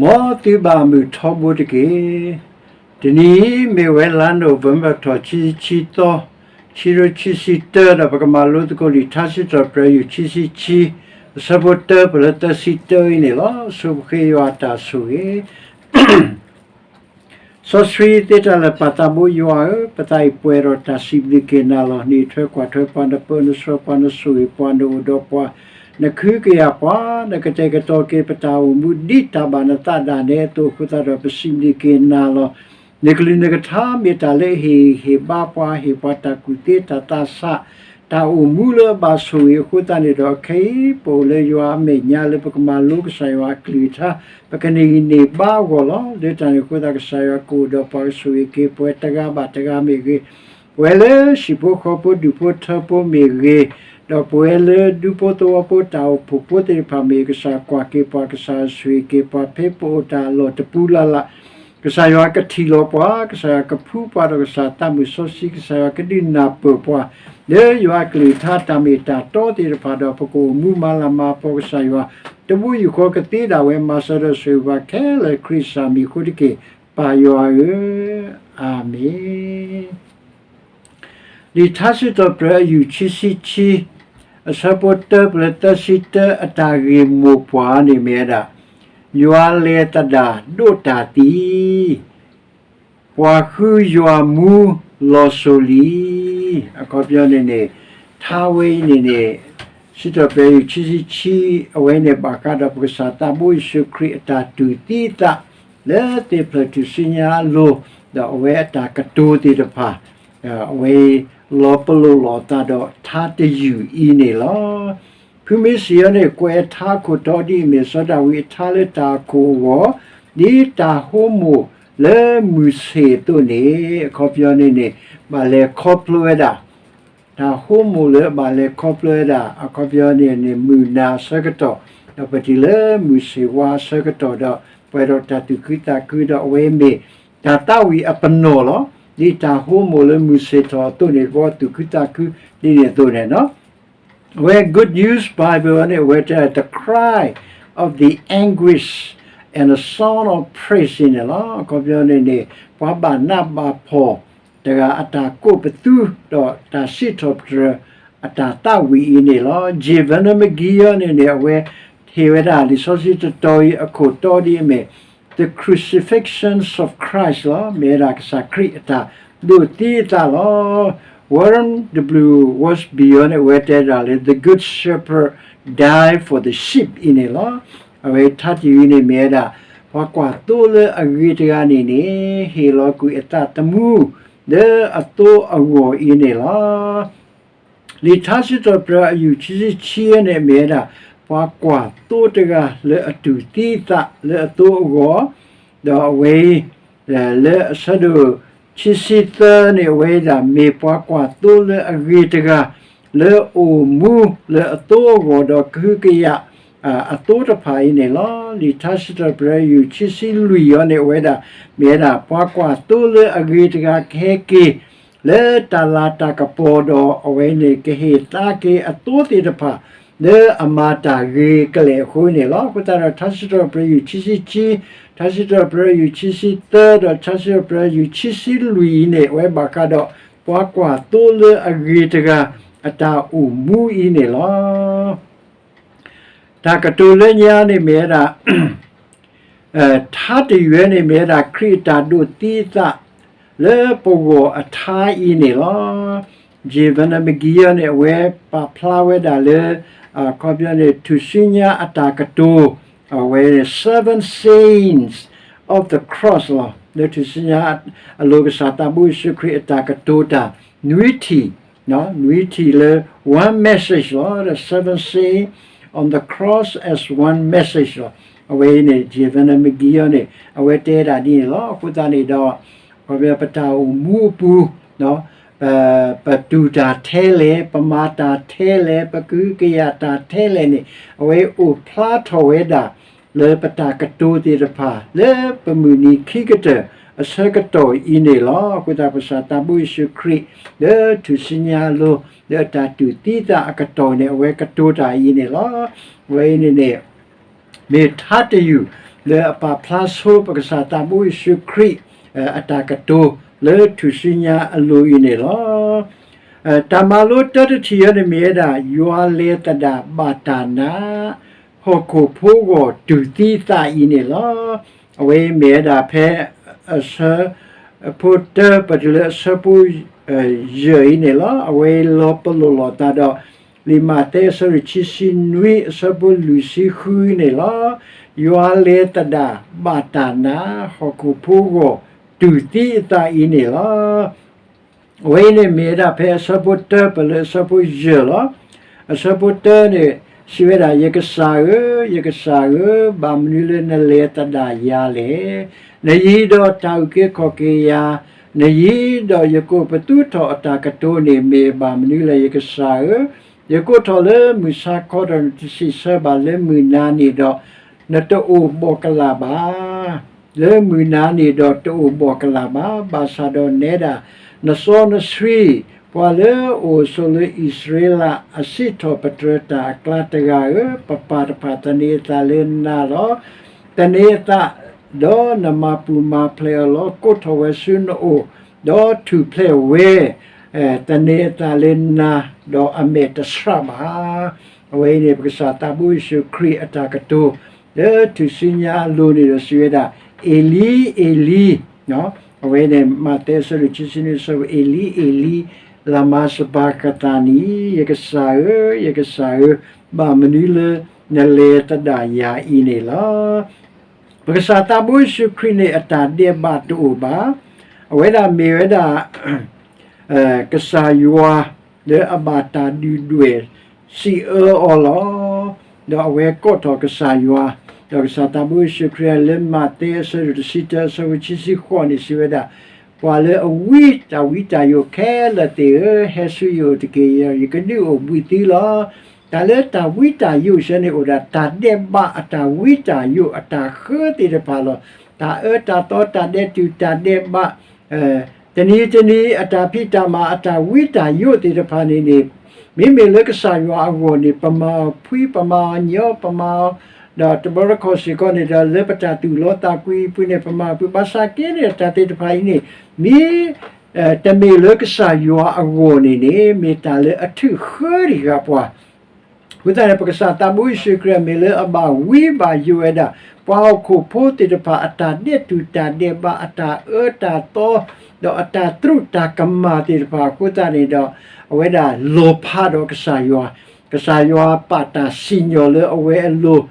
မ်သုဘၣ်မုာ်ထီဘိတက့ၢ်. တနံၤအံၤမ့ၢ်ဝဲလါ November ထီၣ် ခံဆံခံသီ, ခံကထိခံဆံတၢ ဒီးပကမၤလိသကိးလံာ်ထါစံးထီၣ်ပတြၢၤ ယူၢ် ခံဆံခံ, အဆၢဖိတၢ ပလၢသၢဆံတၢအံၤန့ၣ်လီၤ. ဆိပဃ့ယွၤအတၢ်ဆိၣ်ဂ့ၤ စီဆှံသ့တၢ်လၢာ် ပၢ်သးဘိယွၤဧၢ, ပသးအံၤပှဲၤဒီးတၢ်စံးဘျုးက့ၤနၤလီၤ. နအံးထွဲကွၢ်ထွဲပှၤ, နပၢနဆှၢပှၤ, နဆိၣ်ဂ့ၤပှၤ, နအိၣ်ဒီးပှၤ, နကဟုကယာ်ပှၤ, နကတဲာ်ကတီၤက့ၤပတၢ်အိၣ်မူ ဒ်တၢ်ဘၣ်နသးဒၣ်နဲအသိးအဃိသတးဒီး ပစံးဘျုးက့ၤနၤလီၤ. နကလုၢ်နကထါမ့ၢ်တၢ်လၢအဟ့ၣ်ဂံၢ်ဟ့ၣ်ဘါပှၤ, ဟ့ၣ်ပှၤတၢ်ကူၣ်သ့တၢ်သးဆး, တၢ်အိၣ်မူလၢအဘၣ်ဆိၣ်ဂ့ၤအဃိသတးန့ၣ်ဒီး ခဲအံၤပအိၣ်လၢယွၤအမဲာ်ညါလၢပကမၤလိကစၢ်ယွၤအကလုၢ်ကထါ, ပကန့ၢ်ဂံၢ်န့ၢ်ဘါအဂီၢ်လီၤ. လၢတၢ်န့ၣ်အဃိသတး ကစၢ်ယွၤကအိၣ်ဒီးပှၤ ကဆိၣ်ဂ့ၤက့ၤပဝဲတဂၤဘၣ်တဂၤမ့ၢ်ဂ့ၤ, ပဝဲလၢဟံၣ်ဖိဃီဖိဒူၣ်ဖိထၢဖိမ့ၢ်ဂ့ၤ, ဒီးပဝဲလၢဒူဖိသဝီဖိတၢ်အိၣ်ဖှိၣ်ဖိသ့ၣ်တဖၣ်မ့ၢ်ဂ့ၤ, ကစၢ်ကွၢ်က့ၤပှၤ, ကစၢ်ဆိၣ်ဂ့ၤက့ၤပှၤ ဖဲပအိၣ်တၢ်အလီၢ်တပူၤလၢ်လၢ် ကစၢ်ယွၤကထံၣ်လီၤပှၤ, ကစၢ်ယွၤကဖှူပှၤ, ဒီးကစၢ်သးမုၢ်စီဆှံ ကစၢ်ယွၤကဒုးနၢ်ပၢၢ်ပှၤ လၢယွၤအကလုၢ်ကထါတၢ်မ့ၢ်တၢ်တီသ့ၣ်တဖၣ်ဒီး ပကအိၣ်မူမၤလၤမၤကပီၤကစၢ်ယွၤ, တဘိယူၢ်ဃီကသ့ဒၣ်ဝဲ မၤစၢၤဒီးဆိၣ်ဂ့ၤပှၤခဲလၢာ် ခရံာ်ကစၢ်မံၤအဃိတက့ၢ်, ပၢ်ယွၤဧၢ, အၤမ့ၣ်. လံာ်ထါစံးထီၣ်ပတြၢၤ အယူၢ်ခံဆံခံ, အဆၢဖိတၢ ပလၢသၢဆံတၢ အတၢ်ဂ့ၢ်မိၢ်ပှၢ်န့ၣ်မ့ၢ်ဝဲဒၣ်, ယွၤလဲၤသဒၣ်ဒိးတၢ်သံ, ပှၤဃုယွၤမူလီၤစိၤလံ. အခီပညီန့ၣ်န့ၣ်, ထါဝဲအံၤန့ၣ်န့ၣ်, စံးထီၣ်ပတြၢၤ ယူၢ်ခံဆံခံ, အဝဲန့ၣ်ဘၣ်ဃးဒီးပကစၢ်သးဘိယ့ၣ်ၡူးခရံာ်အတၢ်တူၢ်သံအသး လၢသ့ၣ်ဖျၢၣ်ထူၣ်စုညါအလိၤ, ဒီးအဝဲအတၢ်ကတိၤသ့ၣ်တဖၣ်, အဝဲ လီၤပလိာ်လိာ်အသးဒီးထါတယုၢ်အံၤန့ၣ်လီၤ. ဖုမ့ၢ်စံးအီၤန့ၣ် ကွဲးအထါအခိၣ်တီဒ်အမ့ၢ် စီၤဒၤဝံးအထါလၢတၢ်အခိၣ်အဂီၢ်, ဒ်တၢ်ဟိမိၣ်လၢမုၢ်ဆ့ၣ်အသိးန့ၣ်, အခီပညီန့ၣ်န့ၣ်, ဘၣ်လဲၤခီဖျိဝဲဒၣ် တၢ်ဟိမိၣ်လၢဘၣ်လဲၤခီဖျိဝဲဒၣ်, အခီပညီန့ၣ်န့ၣ် မုၢ်နၤအဆၢကတီၢ်, ဒီးပတုၤလၢမုၢ်ဆ့ၣ်ဝါအဆၢကတီၢ်ဒီး ပှဲၤဒီးတၢ်သူၣ်ခုသးခုဒီး အဝဲမ့ၢ်တၢ်သးဝံၣ်အပနီၣ်လီၤ. ဒ်တၢ်ဟိမိၣ်လၢမုၢ်ဆ့ၣ်ထီၣ်အသိးန့ၣ် ပသူၣ်ခုသးခုဒ်န့ၣ်အသိးန့ၣ်လီၤ. အဝဲ Good News Bible န့ၣ် အဝဲတဲ the cry of the anguish and the song of praise န့ၣ်လီၤ. အခီပညီန့ၣ်န့ၣ် ပှၤဘၣ်နးဘၣ်ဖှီၣ်တဂၤအတၢ်ကိးပသူ ဒီးတၢ်စံးထီၣ်ပတြၢၤ အတၢ်သးဝံၣ်အံၤန့ၣ်လီၤ. Jevon McGee အီၤန့ၣ်န့ၣ် အဝဲဟ့ၣ်ဝဲဒၣ်လံာ်စီဆှံတတီၤအံၤအခိၣ်တီဒ်အမ့ၢ် The Crucifixions of Christ လီၤ. မ့ၢ်ဝဲဒၣ်ကစၢ်ခရံာ်အတၢ်ဒိးသံအသးလီၤ. Warren W Wiersbe အီၤန့ၣ် အဝဲတဲဒၣ်လၢ The Good Shepherd die for the sheep အံၤန့ၣ်လီၤ. အဝဲထါတယုၢ်အံၤန့ၣ်မ့ၢ်ဝဲဒၣ် ပှၤကွၢ်သိလၢအဂ့ၤတဂၤန့ၣ်န့ၣ် ဟ့ၣ်လီၤကွံာ်အသးသမူလၢအသိအဂီၢ်အံၤန့ၣ်လီၤ. လံာ်ထါစံးထီၣ်ပတြၢၤအယူၢ်ခံဆံခံန့ၣ်မ့ၢ်ဝဲဒၣ် ပှၤကွၢ်သိတဂၤလၢအတူၢ်သံအသးလၢအသိအဂီၢ်, ဒီးအဝဲ လၢအဆၢဒိၣ်ခံဆံသၢန့ၣ် အဝဲဒၣ်မ့ၢ်ပှၤကွၢ်သိလၢအဂ့ၤတဂၤ လၢအအိၣ်မူလၢအသိအဂီၢ်ဒီးကဟုကယာ် အသိတဖၣ်အံၤန့ၣ်လီၤ. လံာ်ထါစံးထီၣ်ပတြၢၤယူၢ်ခံဆံလွံၢ်အီၤန့ၣ် အဝဲဒၣ် မ့ၢ်ဝဲဒၣ် ပှၤကွၢ်သိလၢအဂ့ၤတဂၤကဟဲက့ၤ လၢတၢ်လၤတၢ်ကပီၤဒီး အဝဲန့ၣ်ကဟ့ၣ်သါက့ၤအသိသ့ၣ်တဖၣ် လၢအမၤတၢ်ဂ့ၤကလဲာ်အဃိန့ၣ်လီၤ. အဃိသတးဒီး ထါစံးထီၣ်ပတြၢၤယူၢ်ခံဆံခံ, ထါစံးထီၣ်ပတြၢၤယူၢ်ခံဆံသၢ ဒီးထါစံးထီၣ်ပတြၢၤယူၢ်ခံဆံလွံၢ်အံၤန့ၣ် အဝဲဘၣ်ဃးဒီး ပှၤကွၢ်သိလၢအဂ့ၤတဂၤ အတၢ်အိၣ်မူအံၤန့ၣ်လီၤ. တၢ်ကတိၤလၢညါန့ၣ်မ့ၢ်ဝဲဒၣ် ထါတယုၢ်န့ၣ်မ့ၢ်ဝဲဒၣ် ခရံာ်အတၢ်ဒိးသံအသး လၢပဂီၢ်အထါအံၤန့ၣ်လီၤ. Jevon McGee န့ၣ် အဝဲပာ်ဖျါဝဲဒၣ်လၢ အခီပညီန့ၣ် ထူၣ်စုညါအတၢ်ကတိၤ အဝဲ seven sayings of the cross လီၤ. လၢထူၣ်စုညါအလိၤ ကစၢ်သးဘိယ့ၣ်ၡူးခရံာ်အတၢ်ကတိၤတၢ် နွံထံၣ် နွံထံၣ်လၢ one message လီၤ. The seven sayings on the cross as one message လီၤ. အဝဲအံၤန့ၣ် Jevon McGee န့ၣ် အဝဲတဲဒၣ်ဒ်န့ၣ်လီၤ. အဃိသတးန့ၣ်ဒီး ပတၢ်အိၣ်မူအပူၤ ပတူၢ်တၢ်ထဲလဲၣ်, ပမၤတၢ်ထဲလဲၣ်, ပကဟုကယာ်တၢ်ထဲလဲၣ်န့ၣ် အဝဲအိၣ်ဖျါထီၣ်ဝဲဒၣ် လၢပတၢ်ကတိၤသ့ၣ်တဖၣ် လၢပမုၢ်နံၤခံကတၢၢ်အဆၢကတီၢ်အံၤန့ၣ်လီၤ. အဃိသတး ကစၢ်သးဘိယ့ၣ်ၡူးခရံာ် လၢထူၣ်စုညါအလိၤ လၢအတၢ်တူၢ်သံသးအကတီၢ်န့ၣ် အဝဲကတိၤတၢ်အံၤန့ၣ်လီၤ. အဝဲအံၤန့ၣ်န့ၣ် မ့ၢ်ထါတယုၢ် လၢအပာ်ဖျါဆိပကစၢ်သးဘိယ့ၣ်ၡူးခရံာ် အတၢ်ကတိၤလၢထူၣ်စုညါအလိၤအံၤန့ၣ်လီၤ. တၢ်မၤလိတၢတထံၣ်အံၤန့ၣ်မ့ၢ်ဝဲဒၣ် ယွၤလဲၤသဒၣ်ဘၣ်တၢ်နး ဟီၣ်ခိၣ်ဖိဂီၢ်တူၢ်သံသးအံၤန့ၣ်လီၤ. အဝဲအံၤမ့ၢ်ဝဲဒၣ်ဖဲ အဆၢ ဖိတၢ ပတုၤလၢအဆၢဖိ ယဲၢ်အံၤန့ၣ်လီၤ. အဝဲအံၤလီၤပလိာ်လိာ်သးဒီး လံာ်မးသဲအဆၢဒိၣ်ခံဆံနွံ အဆၢဖိလွံၢ်ဆံဃုန့ၣ်လီၤ. ယွၤလဲၤသဒၣ်ဘၣ်တၢ်နး ဟီၣ်ခိၣ်ဖိဂီၢ်တူၢ်သံအသးအံၤန့ၣ်လီၤ. အဝဲအံၤန့ၣ်မ့ၢ်ဝဲဒၣ်ဖဲအဆၢဖိတၢ ပတုၤလၢအဆၢဖိယဲၢ်လီၤ. အဆၢဖိတၢန့ၣ် စံးဝဲဒၣ်, ယကစၢ်ဧၢ, ယကစၢ်ဧၢ, ဘၣ်မနုၤလၢနလဲၤသဒၣ်ယၤလဲၣ်. နယံၤဒီးတၢ်အုၣ်က့ၤခီၣ်က့ၤယၤ, နယံၤဒီးယကိးပသူထီၣ်အတၢ်ကတိၤန့ၣ် မ့ၢ်ဘၣ်မနုၤလဲၣ် ယကစၢ်ဧၢ. ယကိးထီၣ်လၢမုၢ်ဆါခီဒီး နတစံးဆၢဘၣ်, လၢမုၢ်နၤန့ၣ်ဒီး နတအိၣ်ဘှီၣ်ကလာ်ဘၣ်. လၢမုၢ်နၤန့ၣ်ဒီးတအိၣ်ဘှီၣ်ကလာ်ဘၣ်. ဘၣ်ဆၣ်ဒီးနဲဒၣ် နစီနဆှံ ပှၤလၢအအိၣ်ဆိးလၢအံၣ်စရ့လးအစံးထီၣ်ပတြၢၤတၢ်အကျါတဂၤဧၢ, ပပၢ်တဖၣ်သန့ၤအသးလၢနၤလီၤ. သန့ၤအသး, ဒီးနမၤပူၤမၤဖျဲးအီၤလီၤ. ကိးထီၣ်ဝဲဆူနအိၣ်, ဒီးထူၣ်ဖျဲးဝဲ, သန့ၤအသးလၢနၤ, ဒီးအမဲာ်တဆှးဘၣ်. အဝဲအံၤန့ၣ် ပကစၢ်သးဘိယ့ၣ်ၡူးခရံာ်အတၢ်ကတိၤ လၢထူၣ်စုညါအလိၤန့ၣ်ဒီးစံးဝဲဒၣ်, အ့လံ, အ့လံ, အဝဲန့ၣ် မးသဲအဆၢဒိၣ်ခံဆံနွံအဆၢဖိ, အ့လံ, အ့လံ, လၤမၤစဘၤကသၤနံ, ယကစၢ်ဧၢ, ယကစၢ်ဧၢ, ဘၣ်မနုၤလၢနလဲၤသဒၣ်ယၤအံၤန့ၣ်လီၤ. ပကစၢ်သးဘိယ့ၣ်ၡူးခရံာ်န့ၣ် အတၢ်ဒဲးဘးတအိၣ်ဘၣ်. အဝဲဒၣ်မ့ၢ်ဝဲဒၣ် ကစၢ်ယွၤလၢအဘၣ်တၢ်ဒုၣ်ဒွဲၣ်စံးအၢအီၤလီၤ. ဒီးအဝဲကိးထီၣ်ကစၢ်ယွၤ, ဒီးကစၢ်သးဘိယ့ၣ်ၡူးခရံာ်လၢမးသဲအဆၢဒိၣ်တဆံတၢအဆၢဖိခံဆံဃိးန့ၣ်စံးဝဲဒၣ်, ပှၤလၢအဝံတၢ်ဝံတၢ်ယိးခဲလၢာ်သ့ၣ်ဧၢ, ဟဲဆူယအိၣ်တက့ၢ်, ယကဒုးအိၣ်ဘှံးသုလီၤ. တၢ်လၢတၢ်ဝံတၢ်ယိးဆၢန့ၣ်အိၣ်ဒၣ် တၢ်ဒဲးဘးအတၢ်ဝံတၢ်ယိးအတၢ်ဃၢသ့ၣ်တဖၣ်လီၤ. တၢ်အၢတၢ်သီ တၢ်ဒဲးတူၢ်တၢ်ဒဲးဘး တနံၤတနံၤအတၢ်ဖံးတၢ်မၤအတၢ်ဝံတၢ်ယိးသ့ၣ်တဖၣ်န့ၣ်န့ၣ်, မ့မ့ၢ်လၢကစၢ်ယွၤအဂီၢ်န့ၣ် ပမၤအီၤဖှံ ပမၤအီၤညီ ပမၤအီၤ, ဒီးတဘျီတခီၣ်စ့ၢ်ကီးန့ၣ်ဒီး လၢပတၢ်သူၣ်လီသးကွံအပူၤန့ၣ် ပမၤအီၤဖှံ ဘၣ်ဆၣ်က့န့ၣ် တၢ်သ့ၣ်တဖၣ်အံၤန့ၣ် မ့ၢ် တမ့ၢ်လၢကစၢ်ယွၤအဂီၢ်န့ၣ်န့ၣ် မ့ၢ်တၢ်လၢအထုးဃၢတဂၤပှၤ အဃိသတးန့ၣ် ပကစၢ်သးဘိယ့ၣ်ၡူးခရံာ်မ့ၢ်လၢအဘၣ်ဝံဘၣ်ယိးဝဲဒၣ် ပှၤဟီၣ်ခိၣ်ဖိသ့ၣ်တဖၣ်အတၢ်ဒဲးတူၢ်တၢ်ဒဲးဘး အတၢ်အၢတၢ်သီ ဒီးအတၢ်သရူးတၢ်ကမၣ်သ့ၣ်တဖၣ်အဃိသတးန့ၣ်ဒီး အဝဲဒၣ်လီၤဖးဒီးကစၢ်ယွၤ, ကစၢ်ယွၤပာ်တၢ်စံၣ်ညီၣ်လၢအဝဲအလိၤ,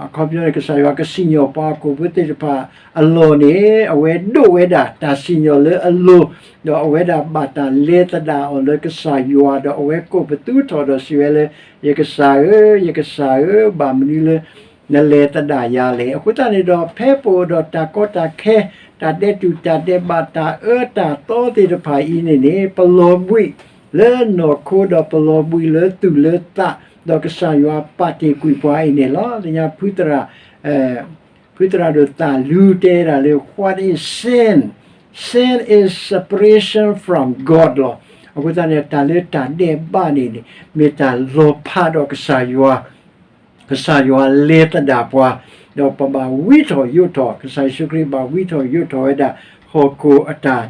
အခီပညီန့ၣ် ကစၢ်ယွၤကစံၣ်ညီၣ်ပှၤဟီၣ်ခိၣ်ဖိသ့ၣ်တဖၣ်အလီၢ်န့ၣ် အဝဲဒိးဝဲဒၣ်တၢ်စံၣ်ညီၣ်လၢအလိၤ, ဒီးအဝဲဒၣ်ဘၣ်တၢ်လဲၤသဒၣ်အီၤလၢကစၢ်ယွၤ ဒီးအဝဲကိးပသူထီၣ်ဒီးစံးဝဲလၢ ယကစၢ်ဧၢ, ယကစၢ်ဧၢ, ဘၣ်မနုၤလၢ နလဲၤသဒၣ်ယၤလဲၣ်. အဃိသတးန့ၣ်ဒီး ဖဲပအိၣ်ဒီးတၢ်ကီတၢ်ခဲ တၢ်ဒဲးတူၢ်တၢ်ဒဲးဘး တၢ်အၢတၢ်သီသ့ၣ်တဖၣ်အံၤန့ၣ်န့ၣ် ပလီၤဘှံးလၢနီၢ်ခိ ဒီးပလီၤဘှံးလၢသူၣ်လၢသး ဒီးကစၢ်ယွၤပာ်တ့ၢ်ကွံာ်ပှၤအံၤန့ၣ်လီၤ. လၢညါဖုသရၣ် ဖုသရၣ်ဒိၣ်သးလူတဲဒၣ်လၢ what is sin? Sin is separation from God လီၤ. အဃိသတးန့ၣ် တၢ်လၢတၢ်ဒဲးဘးန့ၣ်န့ၣ် မ့ၢ်တၢ်လီၤဖးဒီးကစၢ်ယွၤ ကစၢ်ယွၤလဲၤသဒၣ်ပှၤ, ဒီးပဘၣ်ဝံထီၣ်ယိးထီၣ်, ကစၢ်ယ့ၣ်ၡူးခရံာ်ဘၣ်ဝံထီၣ်ယိးထီၣ်ဝဲဒၣ် ဟီၣ်ခိၣ်အတၢ်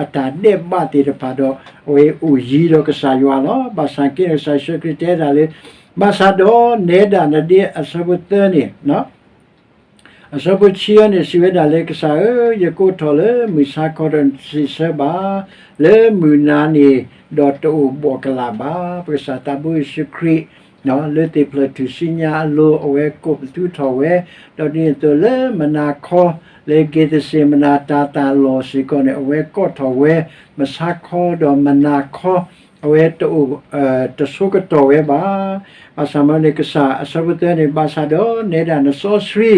အတၢ်ဒဲးဘးသ့ၣ်တဖၣ်ဒီး အဝဲအိၣ်ယံၤဒီးကစၢ်ယွၤလီၤ. ဘၣ်ဆၣ်က့န့ၣ် ကစၢ်ယ့ၣ်ၡူးခရံာ်တဲဒၣ်လၢ ဘၣ်ဆၣ်ဒီးနဲဒၣ်နဒ့ အဆၢဖိသၢန့ၣ် အဆၢဖိဆံန့ၣ် စံးဝဲဒၣ်လၢ ကစၢ်ဧၢ, ယကိးထီၣ်လၢမုၢ်ဆါခီဒီး နတစံးဆၢဘၣ်, လၢမုၢ်နၤန့ၣ်ဒီးတအိၣ်ဘှီၣ်ကလာ်ဘၣ်. ပကစၢ်သးဘိယ့ၣ်ၡူးခရံာ် လၢသ့ၣ်ဖျၢၣ်ထူၣ်စုညါအလိၤ အဝဲကိးပသူထီၣ်ဝဲ, ဒီးဒ်န့ၣ်အသိးလၢမုၢ်နၤခီ လၢက့းသ့မနၤတၤသၣ်လီၢ်စ့ၢ်ကီးန့ၣ် အဝဲကိးထီၣ်ဝဲ မုၢ်ဆါခီဒီးမုၢ်နၤခီ အဝဲတအိၣ် တဆိကတီၢ်ဝဲဘၣ်. ဘၣ်ဆၣ်မ့ၢ်န့ၣ် ကစၢ်အဆၢဖိသၢန့ၣ် ဘၣ်ဆၣ်ဒီးနဲဒၣ်နစီဆှံ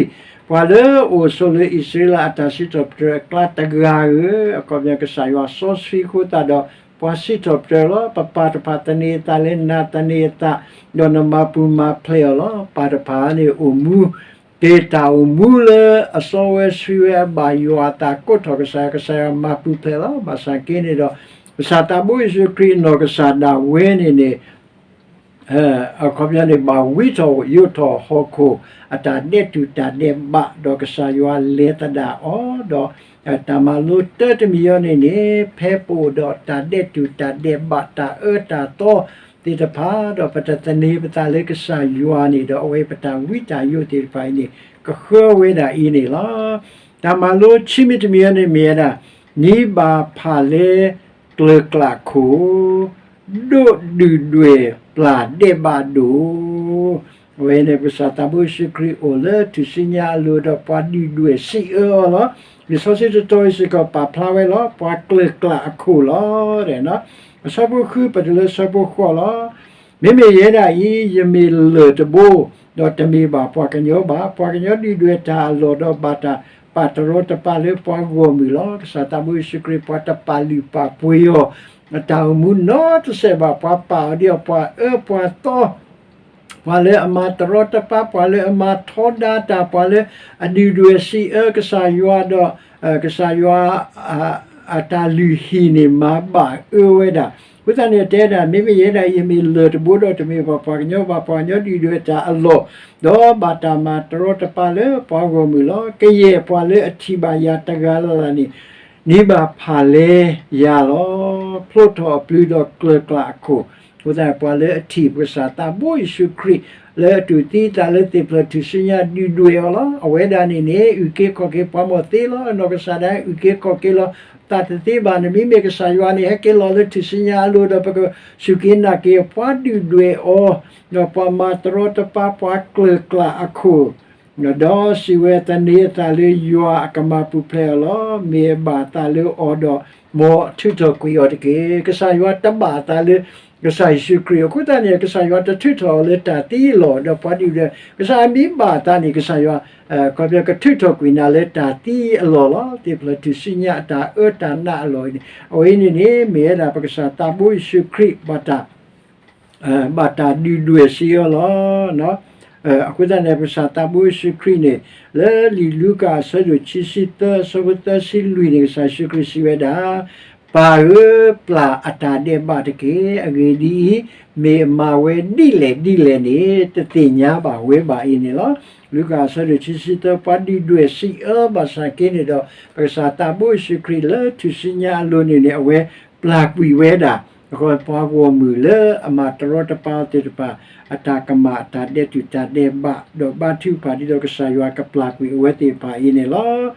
ပှၤလၢအအိၣ်ဆိးလၢအံၣ်စရ့လးအတၢ်စံးထီၣ်ပတြၢၤအကျါတဂၤဧၢ, အခီပညီကစၢ်ယွၤစီဆှံအဃိသတးဒီး ပှၤစံးထီၣ်ပတြၢၤလီၤ. ပပၢ်တဖၣ်သန့ၤအသးလၢနၤ သန့ၤအသး, ဒီးနမၤပူၤမၤဖျဲးအီၤလီၤ. ပၢ်တဖၣ်န့ၣ်အိၣ်မူ တ့ၢ်တၢ်အိၣ်မူလၢအစီဝဲဆှံဝဲအဘၣ်ယွၤအသး ကိးထီၣ်ကစၢ်ယွၤ, ကစၢ်ယွၤမၤပူၤဖျဲးလီၤ. ဘၣ်ဆၣ်က့န့ၣ်ဒီး ကစၢ်သးဘိယ့ၣ်ၡူးခရံာ်အနီၢ်ကစၢ်ဒၣ်ဝဲန့ၣ်န့ၣ် အခီပညီန့ၣ် ဘၣ်ဝံထီၣ်ယိးထီၣ်ဟီၣ်ခိၣ်အတၢ်ဒဲးတူၢ်တၢ်ဒဲးဘး, ဒီးကစၢ်ယွၤလဲၤသဒၣ်အီၤ, ဒီးတၢ်မၤလိတၢတမံၤအံၤန့ၣ်န့ၣ် ဖဲပအိၣ်ဒီးတၢ်ဒဲးတူၢ်တၢ်ဒဲးဘး တၢ်အၢတၢ်သီသ့ၣ်တဖၣ်, ဒီးပတသန့ၤပသးလၢကစၢ်ယွၤန့ၣ်ဒီး အဝဲပတၢ်ဝံတၢ်ယိးသ့ၣ်တဖၣ်အံၤန့ၣ် ကဃၢဝဲဒၣ်အံၤန့ၣ်လီၤ. တၢ်မၤလိဆံမံၤတမံၤအံၤန့ၣ်မ့ၢ်ဝဲဒၣ် နံၤဘၣ်ဖၣ်လဲ ကျၢၤကျးခိၣ် ဒိးဒုၣ်ဒွဲၣ်ပျၢ်ဒဲးဘးဒိၣ်, အဝဲန့ၣ် ပကစၢ်သးဘိယ့ၣ်ၡူးခရံာ်အိၣ်လၢထူၣ်စုညါအလိၤဒီးပှၤဒုၣ်ဒွဲၣ်စံးအၢအီၤလီၤ. လံာ်စီဆှံတတီၤအံၤစ့ၢ်ကီးပာ်ဖျါဝဲလီၤ. ပှၤကျၢၤကျးအခိၣ်လီၤ. အဆၢဖိဃုပတုၤလၢဆၢဖိဃိးလီၤ. မ့မ့ၢ်ယဲဒၣ်အံၤ ယမ့ၢ်လၢၢ်တဘိ, ဒီးတမ့ၢ်ဘၣ်ပှၤကညီဘၣ်. ပှၤကညီဒုၣ်ဒွဲၣ်တၢ်အလီၢ်ဒီးဘၣ်တၢ်ပာ်တရီတပါလၢပှၤဂီၢ်မုၢ်လီၤ. ကစၢ်သးဘိယ့ၣ်ၡူးခရံာ် ပှၤတပာ်လုၢ်ပာ်ပှ့ၤအီၤ အတၢ်အိၣ်မူနီတစဲးဘၣ်. ပှၤပာ်အီၤဒ်အီၤပှၤအၢပှၤသီ ပှၤလၢအမၤတရီတပါ, ပှၤလၢအမၤထီဒါတၢ်, ပှၤလၢအဒုၣ်ဒွဲၣ်စံးအၢကစၢ်ယွၤဒီး ကစၢ်ယွၤ အတၢ်လုၢ်ဟံၣ်န့ၣ် မၤဘၣ်အၢဝဲဒၣ်. အဃိသတးန့ၣ် တဲဒၣ် မ့မ့ၢ်ယဲဒၣ် ယမ့ၢ်လၢၢ်တဘိဒီး တမ့ၢ်ဘၣ်ပှၤကညီဘၣ်, ပှၤကညီဒုၣ်ဒွဲၣ်တၢ်အလီၢ်, ဒီးဘၣ်တၢ်မၤတရီတပါလၢပှၤဂီၢ်မုၢ်လီၤ. ကယဲၢ်ပှၤလၢအထံၣ်ဘၣ်ယၤတဂၤလၢ်လၢ်န့ၣ် နံၤဘၣ်ဖၣ်လဲယၤလီၤ. ဖျိထီၣ်အပျုၤဒီးကျၢၤကျးအခိၣ်, အဃိသတး ပှၤလၢအထံၣ်ပကစၢ်သးဘိယ့ၣ်ၡူးခရံာ် လၢအတူၢ်သံအသးလၢသ့ၣ်ဖျၢၣ်ထူၣ်စုညါဒုၣ်ဒွဲၣ်အီၤလီၤ. အဝဲဒၣ်န့ၣ်န့ၣ် အုၣ်က့ၤခီၣ်က့ၤပှၤမီၢ်သ့လီၤ. နီၢ်ကစၢ်ဒၣ်အုၣ်က့ၤခီၣ်က့ၤလီၤ. သးတသ့ဘၣ်န့ၣ် မ့မ့ၢ်ကစၢ်ယွၤန့ၣ် ဟဲက့ၤလီၤလၢထူၣ်စုညါအလိၤဒီး ပကစူၢ်က့ၤနာ်က့ၤပှၤဒုၣ်ဒွဲၣ်အီၤ, ဒီးပှၤမၤတရီတပါ ပှၤကျၢၤကျးအခိၣ် ဒီးစံးဝဲသန့ၤအသးလၢယွၤအကမၤပူၤဖျဲးအီၤလီၤ. မ့ၢ်အဘၣ်အသးလၢအီၤဒီး မ်အထုးထီၣ်ကွံာ်အီၤတက့ၢ်. ကစၢ်ယွၤတဘၣ်အသးလၢ ကစၢ်ယ့ၣ်ၡူးခရံာ် အဃိသတးန့ၣ် ကစၢ်ယွၤတထုးထီၣ်အီၤလၢတၢ်သံအလီၢ် ဒီးပှၤဒုၣ်ဒွဲၣ် ကစၢ်မ့ၢ်ဘၣ်အသးန့ၣ် ကစၢ်ယွၤ ခီပညီကထုးထီၣ်ကွံာ်နၤလၢတၢ်သံအလီၢ်လီၤ. သ့ၣ်ဖျၢၣ်ထူၣ်စုညါအတၢ်အၢတၢ်နးအလီၢ်အံၤန့ၣ် အဝဲအံၤန့ၣ်န့ၣ် မ့ၢ်ဝဲဒၣ်ပကစၢ်သးဘိယ့ၣ်ၡူးခရံာ် ဘၣ်တၢ် ဘၣ်တၢ်ဒုၣ်ဒွဲၣ်စံးအီၤလီၤ. အဃိသတးန့ၣ် ပကစၢ်သးဘိယ့ၣ်ၡူးခရံာ်န့ၣ် လၢလံာ်လူၤကၣ်အဆၢဒိၣ်ခံဆံသၢ အဆၢဖိသၢဆံလွံၢ်န့ၣ် ကစၢ်ယ့ၣ်ၡူးခရံာ်စံးဝဲဒၣ်, ပၢ်ဧၢ, ပျၢ်အတၢ်ဒဲးဘးတက့ၢ်. အဂ့ၢ်ဒ်အံၤ, မ့ၢ်အမၤဝဲဒ်လဲၣ်ဒ်လဲၣ်န့ၣ် တသ့ၣ်ညါဘၣ်ဝဲဘၣ်အံၤန့ၣ်လီၤ. လူၤကၣ်အဆၢဒိၣ်ခံဆံသၢ ပှၤဒုၣ်ဒွဲၣ်စံးအၢဘၣ်ဆၣ်က့န့ၣ်ဒီး ပကစၢ်သးဘိယ့ၣ်ၡူးခရံာ်လၢထူၣ်စုညါအလိၤန့ၣ်န့ၣ် အဝဲပျၢ်ကွံာ်ဝဲဒၣ် အဃိပှၤဂီၢ်မုၢ်လၢအမၤတရီတပါအီၤသ့ၣ်တဖၣ် အတၢ်ကမၣ်အတၢ်ဒဲးတူၢ်တၢ်ဒဲးဘး ဒီးဘါထုကဖၣ်ဒ်သိးကစၢ်ယွၤကပျၢ်ကွံာ်အဝဲသ့ၣ်တဖၣ်အံၤန့ၣ်လီၤ.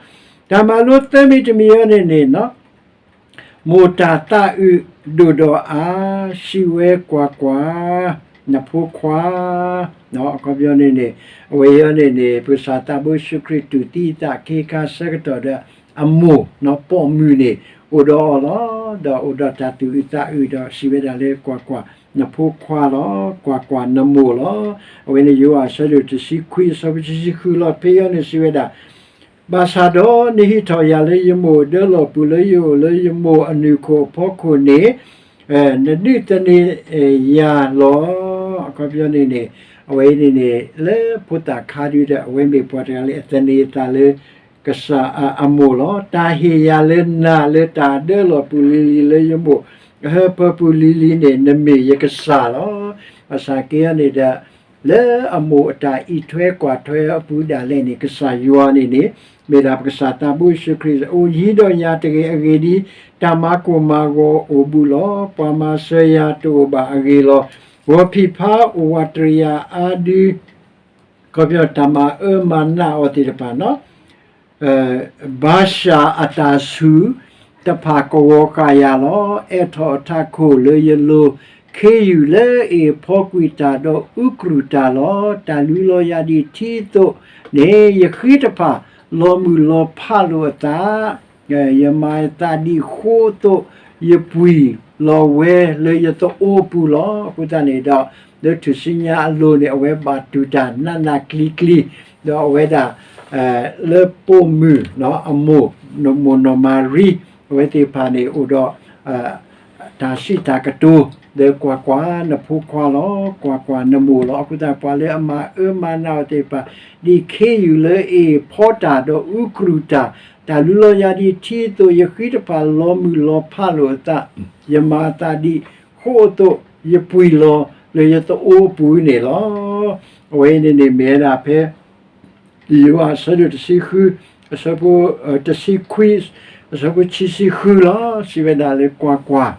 တၢ်မၤလိသၢမံၤတမံၤအံၤန့ၣ်န့ၣ် မိၢ်တၢ်သးအုးဒိၣ်ဒီးအါ, စံးဝဲကွၢ်ကွၢ်, နဖိခွါ အခီပညီန့ၣ်န့ၣ် အဝဲအံၤန့ၣ်န့ၣ် ပကစၢ်သးဘိယ့ၣ်ၡူးခရံာ်တူၢ်သံအသးခ့ခါဆၢကတီၢ်ဒီး အမိၢ် ပိာ်မုၣ်န့ၣ် အိၣ်ဒီးအီၤလီၤ. ဒီးအိၣ်ဒီးတၢ်သူၣ်အုးသးအုးဒီးစံးဝဲဒၣ်လၢကွၢ်ကွၢ်, နဖိခွါလီၤ. ကွၢ်ကွၢ်, နမိၢ်လီၤ. အဝဲန့ၣ်ယိၤဟၣ်အဆၢဒိၣ်တဆံခွံအဆၢဖိတဆံဃုလီၤ. ဖဲအံၤန့ၣ်စံးဝဲဒၣ် ဘၣ်ဆၣ်ဒီးနဟံးထီၣ်ယၤလၢယမိၢ်အဒၢလီၢ်ပူၤ လၢယအိၣ်လၢယမိၢ်အနုာ်ခိၣ်အဖီခိၣ်န့ၣ် နဒုးသန့ၤယၤလီၤ. အခီပညီန့ၣ်န့ၣ် အဝဲအံၤန့ၣ်န့ၣ် လၢဖိသၣ်ခါဒုဒီး အဝဲမ့ၢ်ပှၤတဂၤလၢအသန့ၤအသးလၢ ကစၢ်အမိၢ်လီၤ. တၢ်ဟ့ၣ်ယၤလၢနၤလၢတၢ်ဒၢလီၢ်ပူၤလံၤလံၤ လၢယမိၢ်အဟၢဖၢပူၤလံၤလံၤန့ၣ် နမ့ၢ်ယကစၢ်လီၤ. ဘၣ်ဆၣ်က့န့ၣ်ဒီး လၢအမိၢ်အတၢ်အံးထွဲကွၢ်ထွဲအပူၤဒၣ်လဲာ်န့ၣ် ကစၢ်ယွၤန့ၣ်န့ၣ် မ့ၢ်ဒၣ်ပကစၢ်သးဘိယ့ၣ်ၡူးခရံာ် အိၣ်ယံၤဒီးယၤတဂ့ၤအဂ့ၢ်ဒ်အံၤ, တၢ်မၤကိၢ်မၤဂီၤအိၣ်ဘူးလီၤ. ပှၤမၤစၢၤယၤတအိၣ်ဘၣ်အဂ့ၢ်လီၤ. ဂီၤဖံးဖါအိၣ်ဝးတရံးယၤအါဒု ခီပညီတၢ်မၤအၢမၤနးအီၤသ့ၣ်တဖၣ်နီၤ ဘၤၡၣ်အတၢ်ဆူၣ်တဖၣ်ကဝီၤဃာ်ယၤလီၤ. အဲးထီၣ်အထးခိၣ်လၢယလိၤ, ခ့ယုၢ်လၢအ့ၣ်ဖီကွံာ်တၢ်ဒီးအူကရူၢ်တၢ်လီၤ. တၢ်လူလီၤယၤဒ်ထံအသိးန့ၣ် ယဃံတဖၣ်လီၤမုၢ်လီၤဖးလိာ်အသး ယမၤယသးဒ်ဃိအသိး, ယပှံာ်လီၤဝဲလၢယသအိပူၤလီၤ. အဃိသတးန့ၣ်ဒီး လၢထူၣ်စုညါအလိၤန့ၣ် အဝဲဘၣ်တူၢ်တၢ်နးနးကျံၤကျံၤ, ဒီးအဝဲဒၣ် လၢပိာ်မုၣ်အမိၢ် မိၢ်နီၢ်မၤရံ အဝဲသ့ၣ်တဖၣ်န့ၣ် အိၣ်ဒီး တၢ်စံးတၢ်ကတိၤ လၢကွၢ်ကွၢ်, နဖိခွါလီၤ, ကွၢ်ကွၢ်, နမိၢ်လီၤ. အဃိသတး ပှၤလၢအမၤအၢမၤနးအီၤသ့ၣ်တဖၣ် ဒ်ခ့ယုၢ်လၢအ့ၣ်ဖီတၢ်ဒီးအူကရူၢ်တၢ်, တၢ်လူလီၤယၤဒ်ထံအသိး, ယဃံတဖၣ်လီၤမုၢ်လီၤဖးလိာ်အသး, ယမၤအသးဒ်ဃိအသိး, ယပှံာ်လီၤ လၢယသအိၣ်အပူၤန့ၣ်လီၤ. အဝဲအံၤန့ၣ်န့ၣ် မ့ၢ်ဝဲဒၣ်ဖဲ ယိၤဟၣ်အဆၢဒိၣ်တဆံဃု, အဆၢဖိ တဆံခွံ, အဆၢဖိခံဆံဃုလီၤ. စံးဝဲဒၣ်လၢ ကွၢ်ကွၢ်,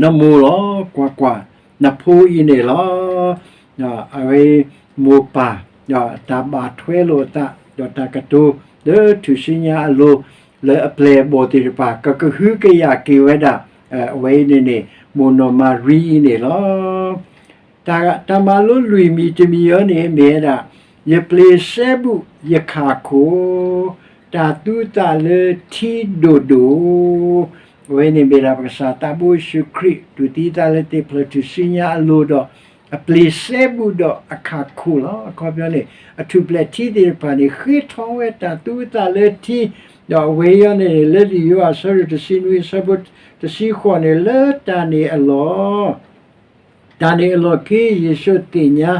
နမိၢ်လီၤ. ကွၢ်ကွၢ်, နဖိအံၤန့ၣ်လီၤ. အဝဲ မိၢ်ပၢ်, ဒီးတၢ်ဘၣ်ထွဲလိာ်အသး, ဒီးတၢ်ကတိၤလၢထူၣ်စုညါအလိၤ လၢအပျဲၢ်အဘီၣ်သ့ၣ်တဖၣ် ကကဟုကယာ်က့ၤဝဲဒၣ်, အဝဲအံၤန့ၣ်န့ၣ် မိၢ်နီၢ်မၤရံအံၤန့ၣ်လီၤ. တၢ်မၤလိလွံၢ်မံၤတမံၤအံၤန့ၣ် မ့ၢ်ဝဲဒၣ် ယပျ့ၤစဲဘူးယခၣ်ခိၣ်, တၢ်သူသးလၢထံဒိၣ်ဒိၣ်, အဝဲန့ၣ်မ့ၢ်ဒၣ်ပကစၢ်သးဘိယ့ၣ်ၡူးခရံာ် တူၢ်သံသးလၢသ့ၣ်ဖျၢၣ်ထူၣ်စုညါအလိၤဒီး အပျ့ၤစဲဘူးဒီးအခၣ်ခိၣ်လီၤ. အခီပညီန့ၣ် အထူၣ်ပျဲၢ်ထံသ့ၣ်တဖၣ်န့ၣ် ဃ့ထီၣ်ဝဲတၢ်သူသးလၢထံ, ဒီးအဝဲအံၤန့ၣ် လၢလံာ်ယိၤဟၣ်အဆၢဒိၣ်တဆံနွံအဆၢဖိတဆံဃိးန့ၣ် လၢတၢ်န့ၣ်အလီၢ် တၢ်န့ၣ်အလီၢ်ခံ ယ့ၣ်ၡူးသ့ၣ်ညါ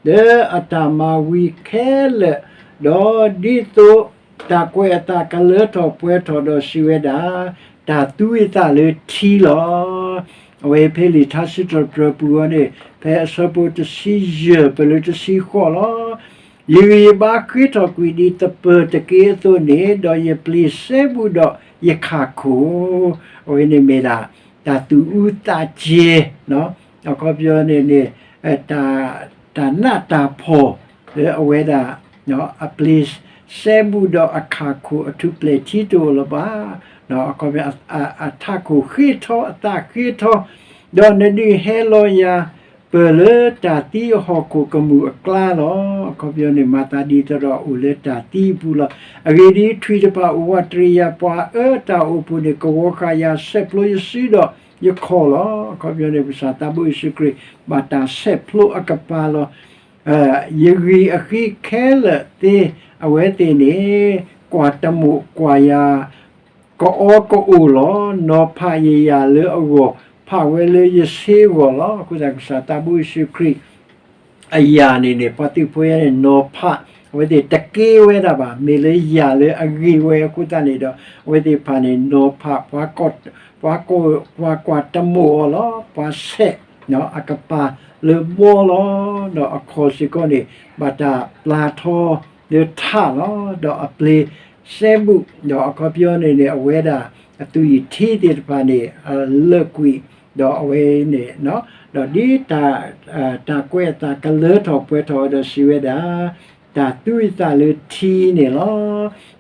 လၢအတၢ်မၤဝံၤခဲလၢာ်, ဒီးဒ်သိးတၢ်ကွဲးအသးကလၢထီၣ်ပှဲၤထီၣ်ဒီးစံးဝဲဒၣ်, တၢ်သူအသးလၢထံလီၤ. အဝဲဖဲလံာ်ထါစံးထီၣ်ပတြၢၤပူၤအံၤန့ၣ် ဖဲအဆၢဖိတဆံယဲၢ်ပၢၢ်လၢတဆံဃိးလီၤ. ယဂံၢ်ယဘါဃ့ထီၣ်ကွံာ်ဒ်သပၢၤတက့ၢ်အသိးန့ၣ် ဒီးယပျ့ၤစဲဘူးဒီးယခၣ်ခိၣ်, အဝဲန့ၣ်မ့ၢ်ဒၣ် တၢ်သူၣ်အူသးကဲၤ, အခီပညီန့ၣ်န့ၣ် တၢ်နးတၢ်ဖှီၣ်လၢအဝဲဒၣ် အပျ့ၤစဲဘူးဒီးအခၣ်ခိၣ်အထူၣ်ပျဲၢ်ထံတအိၣ်လၢၤဘၣ်, အခီပညီ အထးခိၣ်ဃ့ထီ အသးဃ့ထီ, ဒီးနဒုးဟဲလီၤယၤ ပၢၢ်လၢတၢ်သံအဟီၣ်ခိၣ်ကမူၣ်အကျါလီၤ. အခီပညီန့ၣ် မၤသးဒ်သိးဒီးအိၣ်လၢတၢ်သံအပူၤလီၤ. အဂ့ၢ်ဒ်အံၤ, ထွံၣ်တဖၣ်အိၣ်ဝးတရံးယၤ, ပှၤအၢတၢ်အိၣ်ဖှိၣ်န့ၣ် ကဝီၤဃာ်ယၤ ဆဲးဖျိယစုဒီးယခီၣ်လီၤ. အခီပညီန့ၣ် ပကစၢ်သးဘိယ့ၣ်ၡူးခရံာ် ဘၣ်တၢ်ဆဲးဖျိအကပၤလီၤ. ယဂံၢ်အဃံခဲလၢာ်သ့ အဝဲသ့ၣ်န့ၣ် ကွၢ်တမိာ်ကွၢ်ယၤ ကအီကအိၣ်လီၤ. နီၤဖးယယၢ်လၢအဂီၢ်, ဖးဝဲလၢယဆ့အဂီၢ်လီၤ. အဃိသတး ကစၢ်သးဘိယ့ၣ်ၡူးခရံာ် အယၢ်န့ၣ်န့ၣ် ပှၤသုးဖိယါန့ၣ် နီၤဖး, အဝဲသ့ၣ်တက့ဝဲဒၣ်ဘၣ်, မ့ၢ်လၢယၢ်လၢအဂ့ၤဝဲအဃိသတးန့ၣ်ဒီး အဝဲသ့ၣ်တဖၣ်န့ၣ် နီၤဖး, ပှၤကွၢ်တမိာ်အီၤလီၤ. ပှၤဆဲး အကပၤလၢဘီလီၤ. ဒီးအခီၣ်စ့ၢ်ကီးန့ၣ် ဘၣ်တၢ်ပျၢ်ထီလၢထးလီၤ. ဒီးအပျ့ၤစဲဘူး, ဒီးအခီပညီန့ၣ်န့ၣ် အဝဲဒၣ်အသူၣ်အံၣ်ထံသ့ၣ်တဖၣ်န့ၣ် လၢာ်ကွံာ်, ဒီးအဝဲန့ၣ် ဒီးဒ်တၢ်ကွဲးအသးကလၢထီၣ်ပှဲၤထီၣ်အီၤဒီးစံးဝဲဒၣ်, တၢ်သူအသးလၢထံန့ၣ်လီၤ.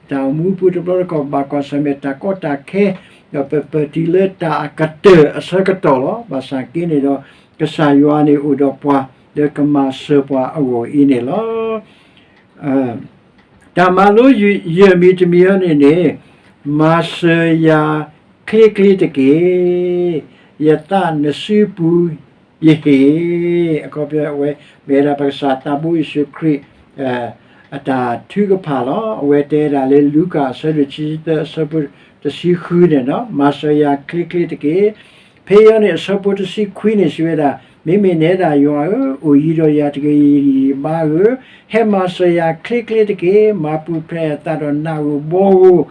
တၢ်အိၣ်မူပူၤတဘျီတခီၣ် ဘၣ်ကွၢ်ဆၢၣ်မဲာ်တၢ်ကီတၢ်ခဲ, ဒီးပပၢၤတံၢ်လၢတၢ်အကတၢၢ်အဆၢကတီၢ်လီၤ. ဘၣ်ဆၣ်က့န့ၣ်ဒီး ကစၢ်ယွၤန့ၣ်အိၣ်ဒီးပှၤ လၢကမၤစၢၤပှၤအဂီၢ်အံၤန့ၣ်လီၤ. တၢ်မၤလိယဲၢ်မံၤတမံၤအံၤန့ၣ်န့ၣ်, မၤစၢၤယၤချ့ချ့တက့ၢ်, ယသးနစုပူၤယဟ့ၣ်, အခီပညီဝဲ မ့ၢ်ဝဲဒၣ်ပကစၢ်သးဘိယ့ၣ်ၡူးခရံာ် အတၢ်ထုကဖၣ်လီၤ. အဝဲတဲဒၣ်လၢလူၤကၣ်အဆၢဒိၣ်တဆံသၢအဆၢဖိတဆံဃုန့ၣ်, မၤစၢၤယၤချ့ချ့တက့ၢ်. ဖဲအံၤန့ၣ် အဆၢဖိတဆံခွံန့ၣ် စံးဝဲဒၣ်, မ့မ့ၢ်နဲဒၣ်ယွၤဧၢ, အိၣ်ယံၤဒီးယၤတဂ့ၤ, ယဂံၢ်ယဘါဧၢ, ဟဲမၤစၢၤယၤချ့ချ့တက့ၢ်. မၤပူၤဖျဲးအသးဒီးနၢ်ဧိၤဘီဧိၤ,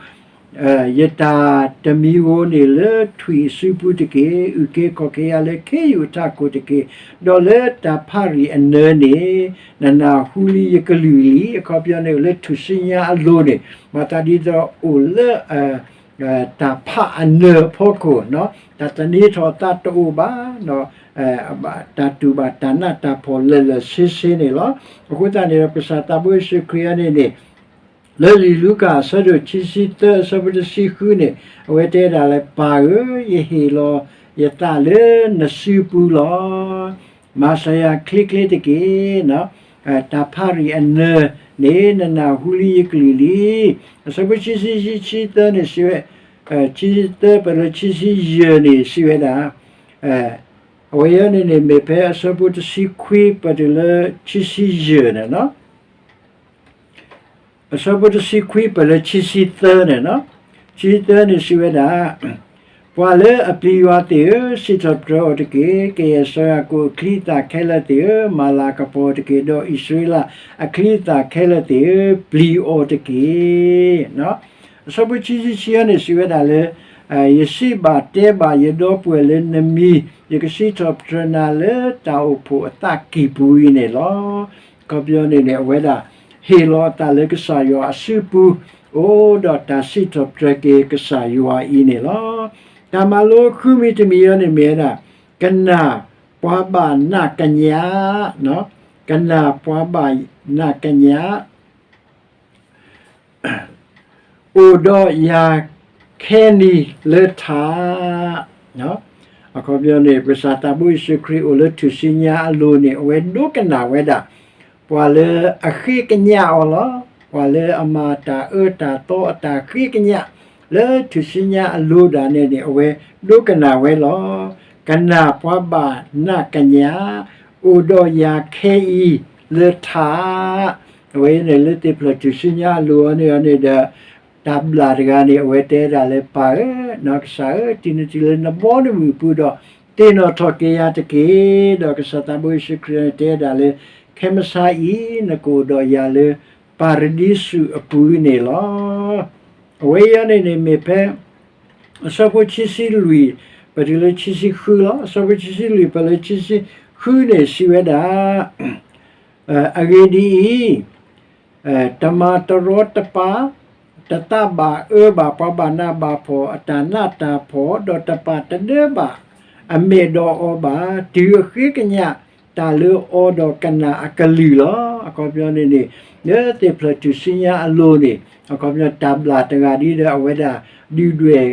ယတၢ်တမံၤဧိၤန့ၣ်လၢထွံၣ်အစုပူၤတက့ၢ်. အုၣ်က့ၤခီၣ်က့ၤယၤလၢခ့ယုၢ်အထးခိၣ်တက့ၢ်. ဒီးလၢတၢ်ဖးရံၣ်အနၢၤန့ၣ် နနၢ်ဟူလံယကလုၢ်လံ. အခီပညီန့ၣ် လၢထူၣ်စုညါအလိၤန့ၣ် မၤသးဒ်သိးအိၣ်လၢ တၢ်ဖးအနၢၤအဖီခိၣ်, တၢ်သန့ၤထီၣ်အသးတအိၣ်ဘၣ်, တၢ်တူၢ်ဘၣ်တၢ်နးတၢ်ဖှီၣ်လၢာ်လၢာ်ဆ့ဆ့န့ၣ်လီၤ. အဃိသတးန့ၣ်ဒီး ကစၢ်သးဘိယ့ၣ်ၡူးခရံာ်အံၤန့ၣ်န့ၣ် လၢလံာ်လူၤကၣ်အဆၢဒိၣ်ခံဆံသၢအဆၢဖိတဆံဃုန့ၣ် အဝဲတဲဒၣ်လၢ ပၢ်ဧၢ, ယဟ့ၣ်လီၤယသးလၢနစုပူၤလီၤ. မၤစၢၤယၤချ့ချ့တက့ၢ်. တၢ်ဖးရံၣ်အနၢၤန့ၣ် နနၢ်ဟူလံယကလုၢ်လံ. အဆၢဖိခံဆံ ခံဆံသၢန့ၣ်စံးဝဲ, ခံဆံသၢပၢၢ်လၢခံဆံယဲၢ်န့ၣ်စံးဝဲဒၣ်, အဝဲအံၤန့ၣ်န့ၣ် မ့ၢ်ဖဲအဆၢဖိတဆံခွံပၢၢ်တုၤလၢခံဆံယဲၢ်န့ၣ်လီၤ. အဆၢဖိတဆံခွံပၢၢ်လၢခံဆံသၢန့ၣ်လီၤ. ခံဆံသၢန့ၣ်စံးဝဲဒၣ်, ပှၤလၢအပျံၤယွၤသ့ၣ်ဧၢ, စံးထီၣ်ပတြၢၤအီၤတက့ၢ်. ကယဲၢ်စီၤယၤကိာ်အချံအသၣ်ခဲလၢာ်သ့ၣ်ဧၢ, မၤလၤကပီၤအီၤတက့ၢ်. ဒီးအံၣ်စရ့လးအချံအသၣ်ခဲလၢာ်သ့ၣ်ဧၢ, ပျံၤအီၤတက့ၢ်. အဆၢဖိခံဆံခံန့ၣ်စံးဝဲဒၣ်လၢ ယစံးဘၣ်တဲဘၣ်ယဒီပုၢ်ဝဲၢ်လၢနမံၤ, ယကစံးထီၣ်ပတြၢၤနၤလၢတၢ်အိၣ်ဖှိၣ်အသးကံၢ်ပူၤအံၤန့ၣ်လီၤ. အခီပညီန့ၣ်န့ၣ် အဝဲဒၣ် ဟ့ၣ်လီၤအသးလၢကစၢ်ယွၤအစုပူၤ, အိၣ်ဒီးတၢ်စံးထီၣ်ပတြၢၤက့ၤကစၢ်ယွၤအံၤန့ၣ်လီၤ. တၢ်မၤလိဃုမံၤတမံၤအံၤန့ၣ်မ့ၢ်ဝဲဒၣ် ကနၣ်ပှၤဘၣ်နးကညး, ကနၣ်ပှၤဘၣ်နးကညး အိၣ်ဒီးယၤခဲအံၤလၢထး, အခီပညီန့ၣ် ကစၢ်သးဘိယ့ၣ်ၡူးခရံာ်အိၣ်လၢထူၣ်စုညါအလိၤန့ၣ် အဝဲဒိကနၣ်ဝဲဒၣ် ပှၤလၢအဃ့ကညးအီၤလီၤ. ပှၤလၢအမၤတၢ်အၢတၢ်သီအတၢ်ဃ့ကညး လၢထူၣ်စုညါအလိၤဒၣ်နဲန့ၣ် အဝဲဒိကနၣ်ဝဲလီၤ. ကနၣ်ပှၤဘၣ်နးကညး အိၣ်ဒီးယၤခဲအံၤလၢထး, အဝဲန့ၣ်လၢသ့ၣ်ဖျၢၣ်ထူၣ်စုညါအလိၤအီၤန့ၣ်န့ၣ်ဒီး တၢ်ဘျၣ်တဂၤန့ၣ် အဝဲတဲဒၣ်လၢပၢ်ဧၢ, ကစၢ်ဧၢ, တုၤနတုၤလၢနဘီနမုၢ်အပူၤဒီး သ့ၣ်နီၣ်ထီၣ်က့ၤယၤတက့ၢ်. ဒီးကစၢ်သးဘိယ့ၣ်ၡူးခရံာ်န့ၣ်တဲဒၣ်လၢ ခဲမုၢ်ဆါအံၤ နကအိၣ်ဒီးယၤလၢ ပၤရဒံစူးအပူၤန့ၣ်လီၤ. အဝဲအံၤန့ၣ်န့ၣ်မ့ၢ်ဖဲ အဆၢဖိခံဆံလွံၢ် ပတုၤလၢခံဆံဃုလီၤ. အဆၢဖိခံဆံလွံၢ် ပတုၤလၢခံဆံဃုန့ၣ် စံးဝဲဒၣ်, အဂ့ၢ်ဒ်အံၤ, တမၤတရီတပါ တသးဘၣ်အၢဘၣ်ပှၤဘၣ်နးဘၣ်ဖှီၣ်အတၢ်နးတၢ်ဖှီၣ် ဒီးတပာ်တဒၢဘၣ်အမဲာ်ဒီးအီၤဘၣ်, တုၤအဃ့ကညးတၢ်လၢအီၤဒီးကနၣ်အကလုၢ်လီၤ. အခီပညီန့ၣ်န့ၣ် လၢသ့ၣ်ဖျၢၣ်ထူၣ်စုညါအလိၤန့ၣ် အခီပညီတၢ်ဘျၣ်တဂၤဒ်ဒီးအဝဲဒၣ် ဒုၣ်ဒွဲၣ်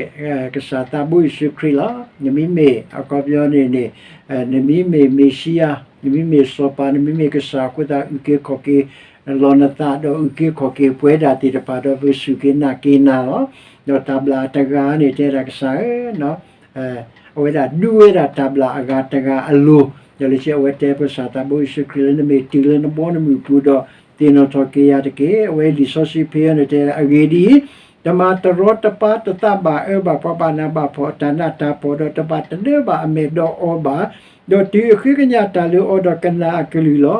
ကစၢ်သးဘိယ့ၣ်ၡူးခရံာ်လီၤ. နမ့မ့ၢ် အခီပညီန့ၣ်န့ၣ် နမ့မ့ၢ်မ့ၤၡံယၤ, နမ့မ့ၢ်စီၤပၤ, နမ့မ့ၢ်ကစၢ်အဃိသတး အုၣ်က့ၤခီၣ်က့ၤ လီၤနသးဒီးအုၣ်က့ၤခီၣ်က့ၤပဝဲဒၣ်သ့ၣ်တဖၣ်ဒီးပကစူၢ်က့ၤနာ်က့ၤနၤလီၤ. ဒီးတၢ်ဘျၣ်တဂၤန့ၣ် တဲဒၣ်ကစၢ်ဧၢ အဝဲဒၣ်ဒုးဝဲဒၣ်တၢ်ဘျၣ်အဂၤတဂၤအလိၤ, ဒီးလၢခံအဝဲတဲပကစၢ်သးဘိယ့ၣ်ၡူးခရံာ်လၢနမ့ၢ်တုၤလၢနဘီနမုၢ်အပူၤဒီး သ့ၣ်နီၣ်ထီၣ်က့ၤယၤတက့ၢ်. အဝဲလံာ်စီဆှံဖဲအံၤန့ၣ်တဲ အဂ့ၢ်ဒ်အံၤ, တမၤတရီတပါ တသးဘၣ်အၢဘၣ်ပှၤဘၣ်နးဘၣ်ဖှီၣ်အတၢ်နးတၢ်ဖှီၣ် ဒီးတဘၣ်တဒၢဘၣ်အမဲာ်ဒီးအီၤဘၣ်, ဒီးတုၤအဃ့ကညးတၢ်လၢအီၤဒီးကနၣ်အကလုၢ်လီၤ.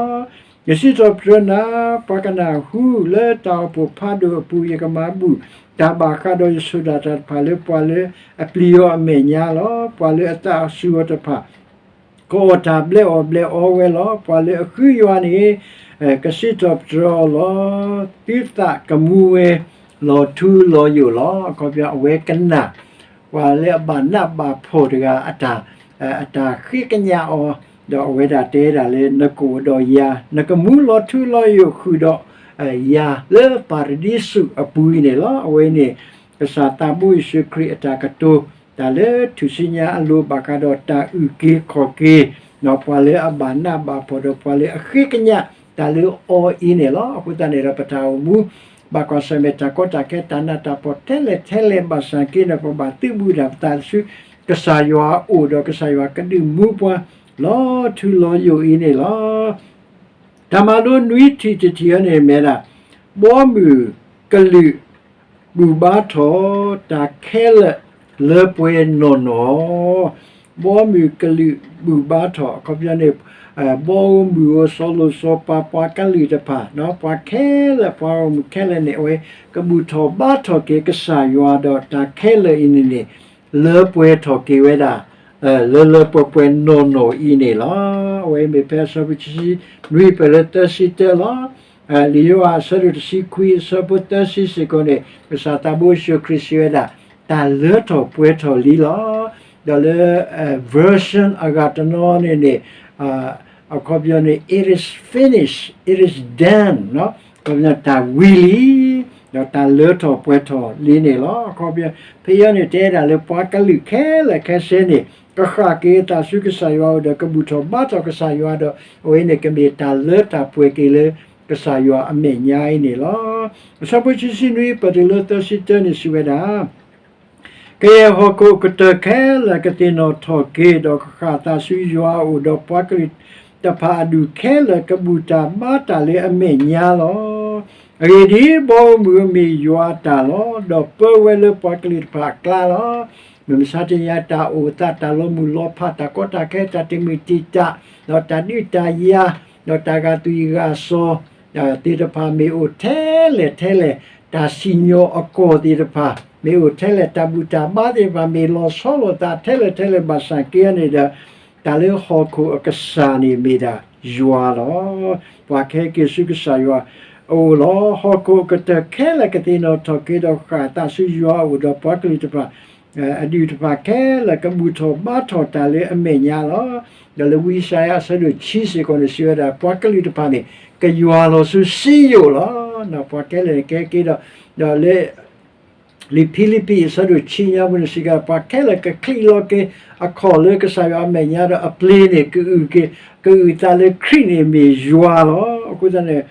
ယစံးထီၣ်ပတြၢၤနၤ, ပှၤကနၣ်ဟူလၢတၢ်အိၣ်ဖှိၣ်ဖးဒိၣ်အပူၤ ယကမၤဘူၣ်တၢ်ဘၣ်ဃးဒီးယဆိၣ်တၢ်တဖၣ်လၢပှၤလၢအပျံၤအီၤအမဲာ်ညါလီၤ. ပှၤလၢအသးစူၤအီၤတဖၣ် ကအီၣ်တၢ်ဘျဲးအီၣ်ဘျဲးအီဝဲလီၤ. ပှၤလၢအဃုယွၤန့ၣ် ကစံးထီၣ်ပတြၢၤအီၤလီၤ. သုသးကမူဝဲလီၤထူလီၤယိာ်လီၤ. အခီပညီအဝဲကနၣ် ပှၤလၢအဘၣ်နးဘၣ်ဖှီၣ်တဂၤ အတၢ်ဃ့ကညးအီၤ, ဒီးအဝဲဒၣ်တဲဒၣ်လၢနကအိၣ်ဒီးယၤ, နကမူလီၤထူလီၤယိာ်ဃုာ်ဒီးယၤလၢပၤရဒံစူးအပူၤအံၤန့ၣ်လီၤ. အဝဲန့ၣ် ကစၢ်သးဘိယ့ၣ်ၡူးခရံာ်အတၢ်ကတိၤ တၢ်လၢထူၣ်စုညါအလိၤဘၣ်ဃးဒီးတၢ်အုၣ်က့ၤခီၣ်က့ၤ ပှၤလၢအဘၣ်နးဘၣ်ဖှီၣ်ဒီးပှၤလၢအဃ့ကညးတၢ်လၢအီၤအံၤန့ၣ်လီၤ. အဃိသတးန့ၣ်ဒီး ပတၢ်အိၣ်မူ ဘၣ်ကွၢ်ဆၢၣ်မဲာ်တၢ်ကီတၢ်ခဲ တၢ်နးတၢ်ဖှီၣ်ထဲလဲၣ်ထဲလဲၣ် ဘၣ်ဆၣ်က့န့ၣ် ပဘၣ်သုးဘူးဒၣ်ပသးဆူ ကစၢ်ယွၤအအိၣ်ဒီး ကစၢ်ယွၤကဒုးမူပှၤ လီၤထူလီၤယိာ်အံၤန့ၣ်လီၤ. တၢ်မၤလိနွံထံၣ်တထံၣ်အံၤန့ၣ်မ့ၢ်ဒၣ် ဘီမုၢ်ကလုာ်ဘူၣ်ဘါထီၣ်တၢ်ခဲလၢာ်လၢပှဲၤနီၢ်နီၢ်, ဘီမုၢ်ကလုာ်ဘူၣ်ဘါထီၣ် အခီပညီန့ၣ် ဘီဧိၤမုၢ်ဧိၤ စီၤလိၤစီၤပၤ ပှၤကလုာ်တဖၣ် ပှၤခဲလၢာ် ပှၤဂီၢ်မုၢ်ခဲလၢာ်န့ၣ် အဝဲကဘူၣ်ထီၣ်ဘါထီၣ်က့ၤကစၢ်ယွၤဒီးတၢ်ခဲလၢာ်အံၤန့ၣ်န့ၣ် လၢပှဲၤထီၣ်က့ၤဝဲဒၣ် လၢလၢပှဲၤပှဲၤနီၢ်နီၢ်အံၤန့ၣ်လီၤ. အဝဲမ့ၢ်ဖဲအဆၢဖိတဆံနွံ ပတုၤလၢသၢဆံတၢလီၤ. လံာ်ယိၤဟၣ်အဆၢဒိၣ်တဆံခွံ အဆၢဖိသၢဆံစ့ၢ်ကီးန့ၣ် ကစၢ်သးဘိယ့ၣ်ၡူးခရံာ်စံးဝဲဒၣ် တၢ်လၢထီၣ်ပှဲၤထီၣ်လံလီၤ. ဒီးလၢ version အဂၤတနီၤန့ၣ်န့ၣ် အခီပညီန့ၣ် it is finished, it is done တၢ်ဝံၤလံ, ဒီးတၢ်လၢထီၣ်ပှဲၤထီၣ်လံန့ၣ်လီၤ. အခီပညီ ဖဲအံၤန့ၣ်တဲဒၣ်လၢပှၤကလုာ်ခဲလၢာ်ခဲဆ့န့ၣ် ကဃၣ်က့ၤအသးဆူကစၢ်ယွၤအအိၣ်ဒီး ကဘူၣ်ထီၣ်ဘါထီၣ်ကစၢ်ယွၤဒီး အဝဲန့ၣ်ကမ့ၢ်တၢ်လၢတၢ်ပှဲၤက့ၤလၢကစၢ်ယွၤအမဲာ်ညါအံၤန့ၣ်လီၤ. အဆၢဖိခံဆံနွံ ပတုၤလၢသၢဆံတၢန့ၣ်စံးဝဲဒၣ် ကယဲၢ်ဟီၣ်ခိၣ်ကတၢၢ်ခဲလၢာ်ကသ့ၣ်နီၣ်ထီၣ်က့ၤ ဒီးကဃၣ်အသးဆူယွၤအအိၣ်ဒီး ပှၤကလုာ်တဖၣ်အဒူၣ်ခဲလၢာ်ကဘူၣ်တၢ်ဘါတၢ်လၢအမဲာ်ညါလီၤ. အဂ့ၢ်ဒ်အံၤ, ဘီဧိၤမုၢ်ဧိၤမ့ၢ်ယွၤအတၢ်လီၤ. ဒီးပၢဝဲလၢပှၤကလုာ်တဖၣ်အကျါလီၤ. မုၢ်မဆါတနံၤအံၤ တၢ်အိၣ်သး တၢ်လီၤမုၢ်လီၤဖး တၢ်ကီတၢ်ခဲ တၢ်တမုာ်တံာ်တာ် ဒီးတၢ်ဒုးတၢ်ယၤ ဒီးတၢ်ဂာ်သွံၣ်ဂာ်စီၤ သ့ၣ်တဖၣ်မ့ၢ်အိၣ်ထဲလဲၣ်ထဲလဲၣ် တၢ်စံၣ်ညီၣ်အကီၢ်သ့ၣ်တဖၣ် မ့ၢ်အိၣ်ထဲလဲၣ် တၢ်ဘူၣ်တၢ်ဘါသ့ၣ်တဖၣ် မ့ၢ်လီၤဆီလိာ်သးထဲလဲၣ်ထဲလဲၣ် ဘၣ်ဆၣ်က့န့ၣ်ဒီး တၢ်လၢဟီၣ်ခိၣ်အကစၢ်န့ၣ်မ့ၢ်ဒၣ်ယွၤလီၤ. ပှၤကဟဲက့ၤဆူကစၢ်ယွၤအအိၣ်လီၤ. ဟီၣ်ခိၣ်အကတၢၢ်ခဲလၢာ်ကသ့ၣ်နီၣ်ထီၣ်က့ၤဒီးဃၣ်အသးဆူယွၤအအိၣ်ဒီးပှၤကလုာ်တဖၣ် အဒူၣ်တဖၣ်ခဲလၢာ်ကဘူၣ်ထီၣ်ဘါထီၣ်တၢ်လၢအမဲာ်ညါလီၤ. ဒီးလၢဝံယၡါယၤအဆၢဒိၣ်ခံစ့ၢ်ကီးန့ၣ် စံးဝဲဒၣ် ပှၤကလုာ်တဖၣ်န့ၣ် ကယွၤလီၤဆူစံယိၣ်လီၤ. ပှၤခဲလၢာ်န့ၣ်ကဟဲက့ၤဒီး ဒီးလၢ လံာ်ဖံလံးပံးအဆၢဒိၣ်ခံညါပူၤန့ၣ်စံးကဒီး ပှၤခဲလၢာ်ကချံးလီၤက့ၤအခီၣ်လၢကစၢ်ယွၤအမဲာ်ညါဒီးအပျ့ၤန့ၣ် ကအုၣ်က့ၤ ကအုၣ်သးလၢခရံာ်န့ၣ်မ့ၢ်ယွၤလီၤ. အဃိသတးန့ၣ်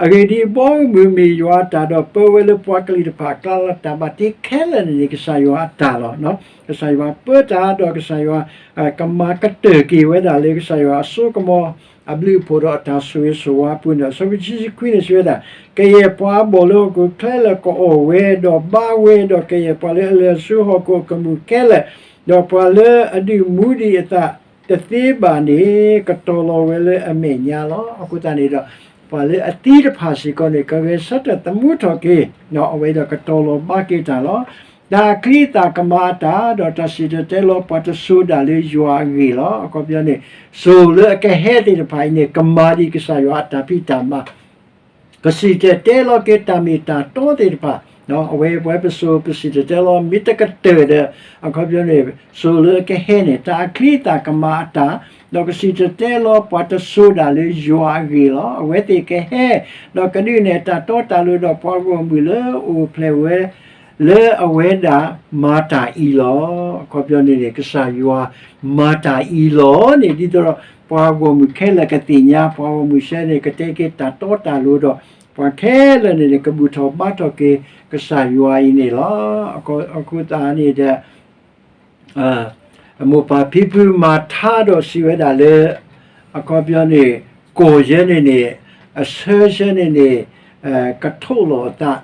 အဂ့ၢ်ဒ်အံၤ ဘီမုၢ်မ့ၢ်ယွၤအတၢ်ဒီးပၢဝဲလၢပှၤကလုာ်တဖၣ်အကျါလီၤ. တၢ်ဘၣ်တ့ခဲလၢာ်န့ၣ်န့ၣ် ကစၢ်ယွၤအတၢ်လီၤ. ကစၢ်ယွၤပၢတၢ်ဒီးကစၢ်ယွၤ ကမၤကတၢၢ်က့ၤဝဲဒၣ်လၢကစၢ်ယွၤအစိကမီၤ အဘျုးအဖှိၣ်ဒီးအတၢ်ဆိၣ်ဂ့ၤဆိၣ်ဝါအပူၤန့ၣ် အဆၢဖိခံဆံခွံန့ၣ်စံးဝဲဒၣ်, ကယဲၢ်ပှၤအဘီၣ်လၢဟီၣ်ခိၣ်ချၢလၢာ် ကအီၣ်ဝဲဒီးဘါဝဲဒီး ကယဲၢ်ပှၤလၢအလဲၤဆူဟီၣ်ခိၣ်အကမူၣ်ခဲလၢာ်, ဒီးပှၤလၢအဒုးမူဒံးအသးတသ့ဘၣ်န့ၣ် ကတီၤလီၤဝဲလၢအမဲာ်ညါလီၤ. အဃိသတးန့ၣ်ဒီး ပှၤလၢအသံတဖၣ်စ့ၢ်ကီးန့ၣ် ကဂဲၤဆၢထၢၣ်သမူထီၣ်က့ၤ အဝဲဒီးကတီၤလီၤဘါက့ၤတၢ်လီၤ. တၢ်အချံအသၣ်ကမၤအတၢ် ဒီးတၢ်စံၣ်တဲၤတဲလီၤပှၤတစိၤဒၣ်လၢယွၤအဂ့ၢ်လီၤ. အခီပညီန့ၣ် စိၤလၢအကဟဲသ့ၣ်တဖၣ်အံၤန့ၣ် ကမၤဒံးကစၢ်ယွၤအတၢ်ဖံးတၢ်မၤ ကစံၣ်တဲၤတဲလီၤက့ၤတၢ်မ့ၢ်တၢ်တီသ့ၣ်တဖၣ်, အဝဲပဝဲပစိၤပစံၣ်တဲၤတဲလီၤ မ့ၢ်တကတၢၢ်ဒီး အခီပညီန့ၣ် စိၤလၢအကဟဲန့ၣ် တၢ်အချံအသၣ်ကမၤအတၢ်, ဒီးကစံၣ်တဲၤတဲလီၤပှၤတစိၤဒၣ်လၢယွၤအဂ့ၢ်လီၤ. အဝဲသ့ၣ်ကဟဲ ဒီးကဒုးနဲၣ်တၢ်တီတၢ်လိၤဒီးပှၤဂီၢ်မုၢ်လၢအအိၣ်ဖျဲၣ်ဝဲ လၢအဝဲဒၣ်မၤတၢ်အံၤလီၤ. အခီပညီန့ၣ်န့ၣ် ကစၢ်ယွၤမၤတၢ်အံၤလီၤန့ၣ် ဒ်သိးဒီး ပှၤဂီၢ်မုၢ်ခဲလၢာ်ကသ့ၣ်ညါ, ပှၤဂီၢ်မုၢ်စဲန့ၣ် ကတဲက့ၤတၢ်တီတၢ်လိၤဒီး ပှၤခဲလၢာ်န့ၣ်န့ၣ် ကဘူၣ်ထီၣ်ဘါထီၣ်က့ၤကစၢ်ယွၤအံၤန့ၣ်လီၤ. အဃိသတးန့ၣ်ဒီး မိၢ်ပၢ်ဖံဖုမၤထါဒီးစံးဝဲဒၣ်လၢ အခီပညီန့ၣ် ကီၢ်ယဲန့ၣ်န့ၣ် အဆၢယဲန့ၣ်န့ၣ် ကထိးလီၤအသး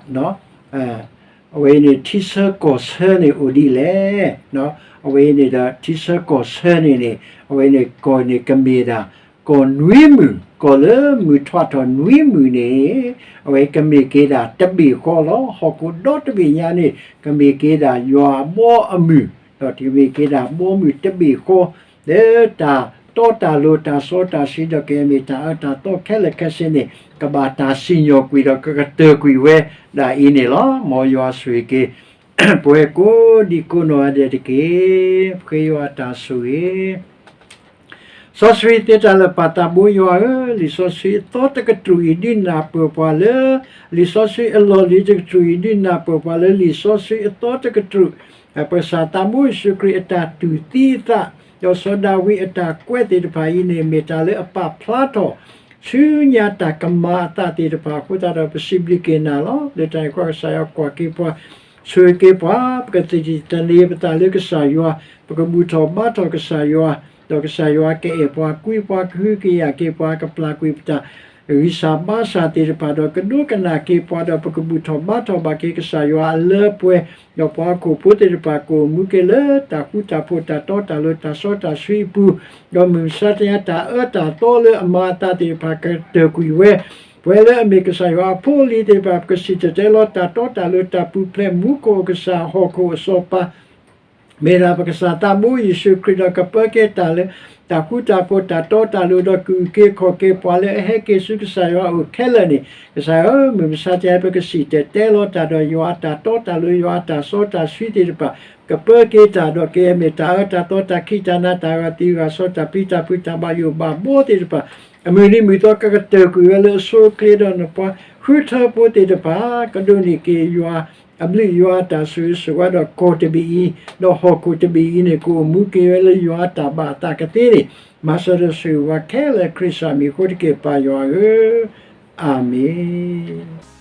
အဝဲအံၤန့ၣ် ထံဆၢကီၢ်ဆၢန့ၣ်အိၣ်ဒ်လဲၣ်. အဝဲအံၤန့ၣ်ဒီး ထံဆၢကီၢ်ဆၢန့ၣ်န့ၣ် အဝဲန့ၣ်ကီၢ်န့ၣ်ကမ့ၢ်ဒၣ် ကီၢ်နွံမုၢ်, ကီၢ်လၢမုၢ်ထွးထီၣ်နွံမုၢ်န့ၣ် အဝဲကမ့ၢ်က့ၤဒၣ်တဘ့ၣ်ဃီလီၤ. ဟီၣ်ခိၣ်ဒီတဘ့ၣ်ညါန့ၣ် ကမ့ၢ်က့ၤဒၣ်ယွၤအဘီအမုၢ်, ဒီးကမ့ၢ်က့ၤဒၣ်ဘီမုၢ်တဘ့ၣ်ဃီ လၢတၢ်တီတၢ်လိၤ တၢ်စီတၢ်ဆှံ ဒီးကမ့ၢ်တၢ်အၢတၢ်သီခဲလၢာ်ခဲဆ့န့ၣ် ကဘၣ်တၢ်စံၣ်ညီၣ်ကွံာ်ဒီးကကတၢၢ်ကွံာ်ဝဲဒၣ်အံၤန့ၣ်လီၤ. မ်ယွၤဆိၣ်ဂ့ၤက့ၤ ပဝဲကိးဒံကိးနီၢ်ဂၤဒဲးတက့ၢ်. ပဃ့ယွၤအတၢ်ဆိၣ်ဂ့ၤ စီဆှံသ့တၢ်လၢာ်ပာ်သးဘိယွၤဧၢ, လံာ်စီဆှံအသီတကတြူၢ်အံၤ ဒုးနၢ်ပၢၢ်ပှၤလၢ လံာ်စီဆှံအလီၢ်လံၤတကတြူၢ်အံၤ ဒုးနၢ်ပၢၢ်ပှၤလၢ လံာ်စီဆှံအသီတကတြူၢ်, ပကစၢ်သးဘိယ့ၣ်ၡူးခရံာ်အတၢ်တူၢ်သံအသး, ဒီးစီၤဒၤဝံးအတၢ်ကွဲးသ့ၣ်တဖၣ်အံၤန့ၣ် မ့ၢ်တၢ်လၢအပာ်ဖျါထီၣ် ဆူညါတၢ်ကမၤအသးသ့ၣ်တဖၣ်အဃိသတးဒီး ပစံးဘျုးက့ၤနၤလီၤ. လၢတၢ်န့ၣ်အဃိ ကစၢ်ယွၤကွၢ်က့ၤပှၤ ဆိၣ်ဂ့ၤက့ၤပှၤ ပကသန့ၤပသးလၢကစၢ်ယွၤ, ပကဘူၣ်ထီၣ်ဘါထီၣ်ကစၢ်ယွၤ, ဒီးကစၢ်ယွၤကအဲၣ်ပှၤကွံပှၤ ကဟုကယာ်က့ၤပှၤ ကပျၢ်ကွံာ်ပတၢ်ဂံၢ်စၢ်ဘါစၢ်သ့ၣ်တဖၣ် ဒီးကဒိကနၣ်က့ၤပှၤ ဒီးပကဘူၣ်ထီၣ်ဘါထီၣ်ဘၣ်က့ၤကစၢ်ယွၤအလၢပှဲၤ, ဒီးပှၤဟီၣ်ခိၣ်ဖိသ့ၣ်တဖၣ် ကအိၣ်မူက့ၤလၢတၢ်ဃူတၢ်ဖိး တၢ်တီတၢ်လိၤ တၢ်စီတၢ်ဆှံအပူၤ, ဒီးမုၢ်မဆါတနံၤ တၢ်အၢတၢ်သီလၢအမၤအသးသ့ၣ်တဖၣ် ကကတၢၢ်ကွံာ်ဝဲ ပဝဲလၢအမ့ၢ်ကစၢ်ယွၤအဖိအလံၤသ့ၣ်တဖၣ် ပကစံၣ်တဲၤတဲလီၤတၢ်တီတၢ်လိၤ တၢ်ပူၤဖျဲးမူခိၣ် ကစၢ်ဟီၣ်ခိၣ်အစီၤပၤ မ့ၢ်ဒၣ်ပကစၢ်သးဘိယ့ၣ်ၡူးခရံာ်ဒီး ကပၢက့ၤတၢ်လၢ တၢ်ဃူတၢ်ဖိး တၢ်တီတၢ်လိၤ ဒီးကအုၣ်က့ၤခီၣ်က့ၤပှၤလၢအဟဲက့ၤဆူကစၢ်ယွၤအအိၣ်ခဲလၢာ်န့ၣ်, ကစၢ်ဧၢ, မုၢ်မဆါတနံၤ ပကစံၣ်တဲၤတဲလီၤတၢ်ဒီး ယွၤအတၢ်တီတၢ်လိၤ ယွၤအတၢ်စီတၢ်ဆှံသ့ၣ်တဖၣ် ကပၢက့ၤတၢ်ဒီး ကယဲၢ်မ့ၢ်တၢ်အၢတၢ်သီ တၢ်ခံးတၢ်နၤ တၢ်ဂၤသံဂၤစီ တၢ်ပျံၤတၢ်ဖုး တၢ်ဘၣ်ယိၣ်ဘၣ်ဘီသ့ၣ်တဖၣ် အမုၢ်နံၤမုၢ်သီ ကကတၢၢ်ကွံာ်ဝဲလၢအဆိအချ့ဒီး နပှၤဃုထၢဖိသ့ၣ်တဖၣ် ကဒိးန့ၢ်က့ၤယွၤအဘျုး ယွၤအတၢ်ဆိၣ်ဂ့ၤဆိၣ်ဝါဒီး ကီၢ်တဘ့ၣ်အံၤ ဒီးဟီၣ်ခိၣ်တဘ့ၣ်အံၤန့ၣ် ကအိၣ်မူက့ၤဝဲလၢယွၤအတၢ်ဘၣ်အသးကသ့န့ၣ်, မၤစၢၤဒီးဆိၣ်ဂ့ၤပှၤခဲလၢာ် ခရံာ်စၢ်မံၤအဃိတက့ၢ် ပၢ်ယွၤဧၢ, အၤမ့ၣ်.